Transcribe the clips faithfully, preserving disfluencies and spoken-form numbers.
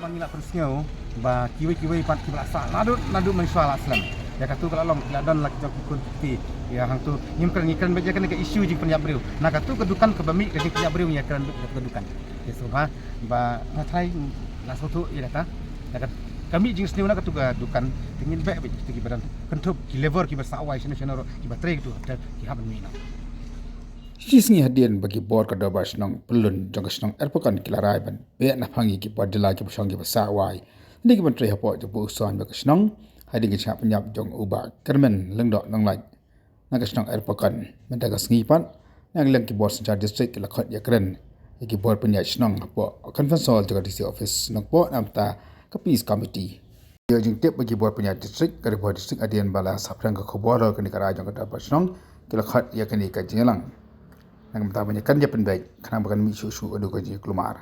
Ngi la pynsngew ba kiwei kiwei pat kiba la sah naduh naduh mynshuwa la slem. Ïa katu ka la long ki la don la ki jong ki khun ki kti. Ïa hangtu ngim kren, ngi kren beit ïa kane ka issue jingpynïap briew. Na katu ka dukan kaba mih ka jingpynïap briew ngi ïa kren beit ïa katu ka dukan. Ïa sngewbha ba nga trai la sngewthuh ïa kata. Ïa ka, ka mih jingsniew na katu ka dukan te ngin beh beit kito kiba don kynthup ki labour kiba sah wai shano shano ruh kiba trei katu hotel ki hap ban mih noh. Shi sngi hadien ba ki bor ka dorbar shnong pyllun jong ka shnong Erpakon ki la rai ban beh na pang ïa ki bor jylla kiba shong kiba sah wai. Hadien ki ban trei hapoh jong u shnong ba ka shnong hadien ka jingshah pynïap jong u Bah Kyrmen Lyngdoh Nonglait na ka shnong Erpakon. Mynta ka sngi pat na ka liang ki bor synshar district ki la khot ïakren ïa ki bor pynïaid shnong hapoh conference hall jong ka D C office Nongpoh na bynta ka peace committee. Ïa jingtip ba ki bor pynïaid district ka Ri Bhoi District hadien ba la saphriang ka khubor halor kane ka rai jong ka dorbar shnong ki la khot ïa kane ka jingïalang. Na ka bynta ban ïakren ïapynbeit khnang ba kan mih shuh shuh haduh ka jingkulmar.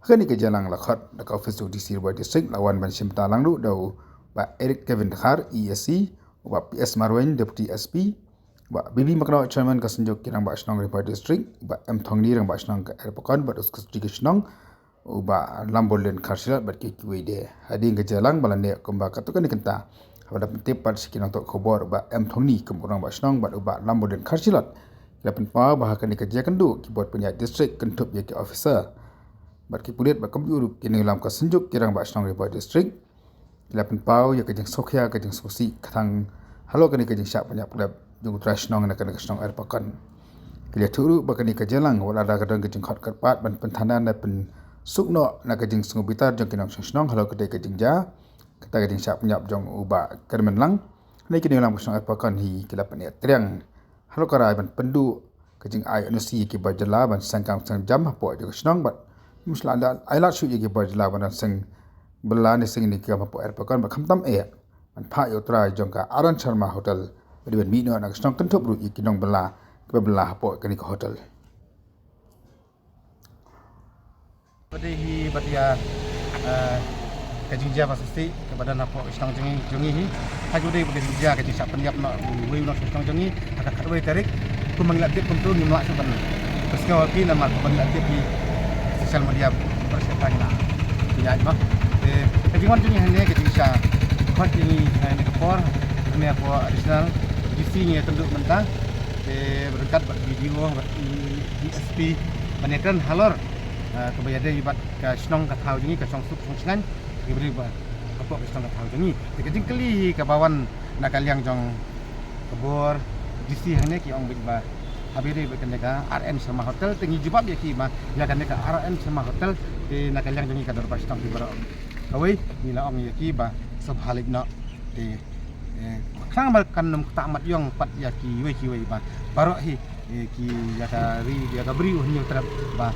Ha kane ka jingïalang la khot da ka office jong u D C Ri Bhoi District la wan ban shim bynta lang ruh da u Bah Eric Kevin Dkhar, E S C, u Bah P S Marwein, Deputy S P, u Bah B B Maknoh, Chairman ka Synjuk ki Rangbah Shnong Ri Bhoi District, u Bah M Thongni, Rangbah Shnong ka Erpakon bad u Secretary ka shnong, u Bah Lamborlin Kharshilot bad kiwei kiwei de. Hadien ka jingïalang ba la neh kumba katto katne kynta, haba la pyntip pat sha ki nongthoh khubor u Bah M Thongni kum u Rangbah Shnong bad u Bah Lamborlin Kharshilot, ki la pynpaw ba ha kane ka jingïakynduh ki bor pynïaid district kynthup ïa ki officer bad ki pulit bad kumjuh ruh ki nongïalam ka Synjuk ki Rangbah Shnong Ri Bhoi District ki la pynpaw ïa ka jingsngewkhia ka jingsngewsih khnang halor kane ka jingshah pynïap pynïap jong u trai shnong na kane ka shnong Erpakon. Ki la ïathuh ruh ba kane ka jingïalang wat lada ka don ka jingkhot kyrpad ban pynthana ne pynsuk noh na ka jingsngewbitar jong ki nongshong shnong halor katei ka jingjia, kata ka jingshah pynïap jong u Bah Kyrmen lang, ne ki nongïalam ka shnong Erpakon hi ki la pynïaid triang halor ka rai ban pynduh ka jingai O N G ïa ki bor jylla ban seng kam seng jam hapoh jong ka shnong bad ym shym la ai lad shuh ïa ki bor jylla ban seng bylla ne seng ïa ki kam hapoh Erpakon bad khamtam eh ban phah ïa u trai jong ka Aran Sharma Hotel ba dei ban mih noh na ka shnong kynthup ruh ïa ki nongbylla kiba bylla hapoh kane ka hotel. Ba dei hi bad ïa, eh, ka jingjia ba shisha kaba don hapoh ka shnong jong ngi, jong ngi hi. Ha ka ba dei ba ka jingjia ka jingshah pynïap noh uwei u nongshong shnong jong ngi ha ka khatwei tarik. Kumba ngi la tip kumtu ngim lah shuh ban pynsngew ha phi namar kumba ngi la tip hi social media ba shisha ngi la pynïaid ba. Te ka jingwan jong ngi hangne ka jingshah khot ïa ngi hangne ka por, hangne hapoh additional D C ngi ïakynduh mynta. Te ryngkat bad B D O bad D S P ban ïakren halor, eh, kaba ïadei bad ka shnong ka thaw jong ngi, ka shongsuk shongshngaiñ, kaba ïadei bad hapoh ka shnong ka thaw jong ngi. Te ka jingkylli hi kaba wan na ka liang jong ka bor D C hangne ki ong beit ba haba ïadei bad kane ka R N Sharma Hotel te ngi jubab ïa ki ba ïa kane ka R N Sharma Hotel te na ka liang jong ngi ka dorbar shnong ki baroh kawei ngi la ong ïa ki ba sngewbha leit noh. Te, eh, khnang ba kan ym ktah mat ïong pat ïa kiwei kiwei ba baroh hi, eh, ki ïa ka ri ïa ka bri u Hynñiewtrep ba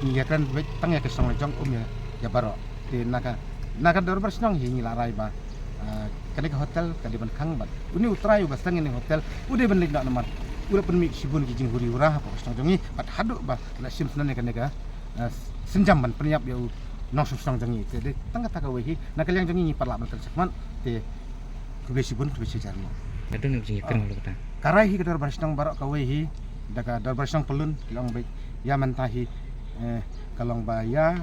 ngi ïakren beit tang ïa ka shnong la jong um ïa, ïa baroh. Te na ka, na ka dorbar shnong hi ngi la rai ba, eh, kane ka hotel ka dei ban khang bad une u trai uba seng ïa kane ka hotel u dei ban leit noh namar u la pynmih shibun ki jinghuri hura hapoh ka shnong jong ngi bad haduh ba la shim snem ïa kane ka, eh, sienjam ban pynïap ïa u nongshong shnong jong ngi. Te dei tang kata kawei hi na ka liang jong ngi ngi pat lah ban kren shakhmat. Te khublei shibun, khublei shihajar nguh. Ka don ka jingïakren halor kata. Ka rai hi ka dorbar shnong baroh kawei hi da ka dorbar shnong pyllun ki ong beit ïa mynta hi, eh, ka long ba ïa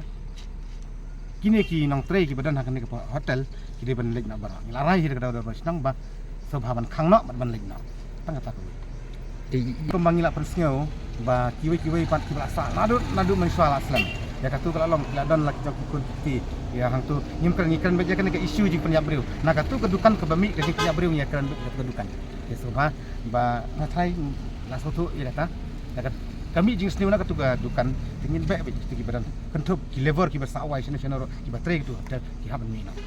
kine ki nongtrei kiba don ha kane ka hotel ki dei ban leit noh baroh. Ngi la rai hi da ka dorbar shnong ba sngewbha ban khang noh bad ban leit noh. Tang kata kawei. Te kumba ngi la pynsngew ba kiwei kiwei pat kiba la sah naduh naduh mynshuwa la slem. Ïa katu ka la long ki la don la ki jong ki khun ki kti. Ïa hangtu ngim kren, ngi kren beit ïa kane ka issue jingpynïap briew. Na katu ka dukan kaba mih ka jingpynïap briew ngi ïakren beit ïa katu ka dukan. Te sngewbha ba nga trai la sngewthuh ïa kata. Ïa ka, ka mih jingsniew na katu ka dukan te ngin beh beit kito kiba don kynthup ki labour kiba sah wai shano shano ruh kiba trei katu hotel ki hap ban mih noh.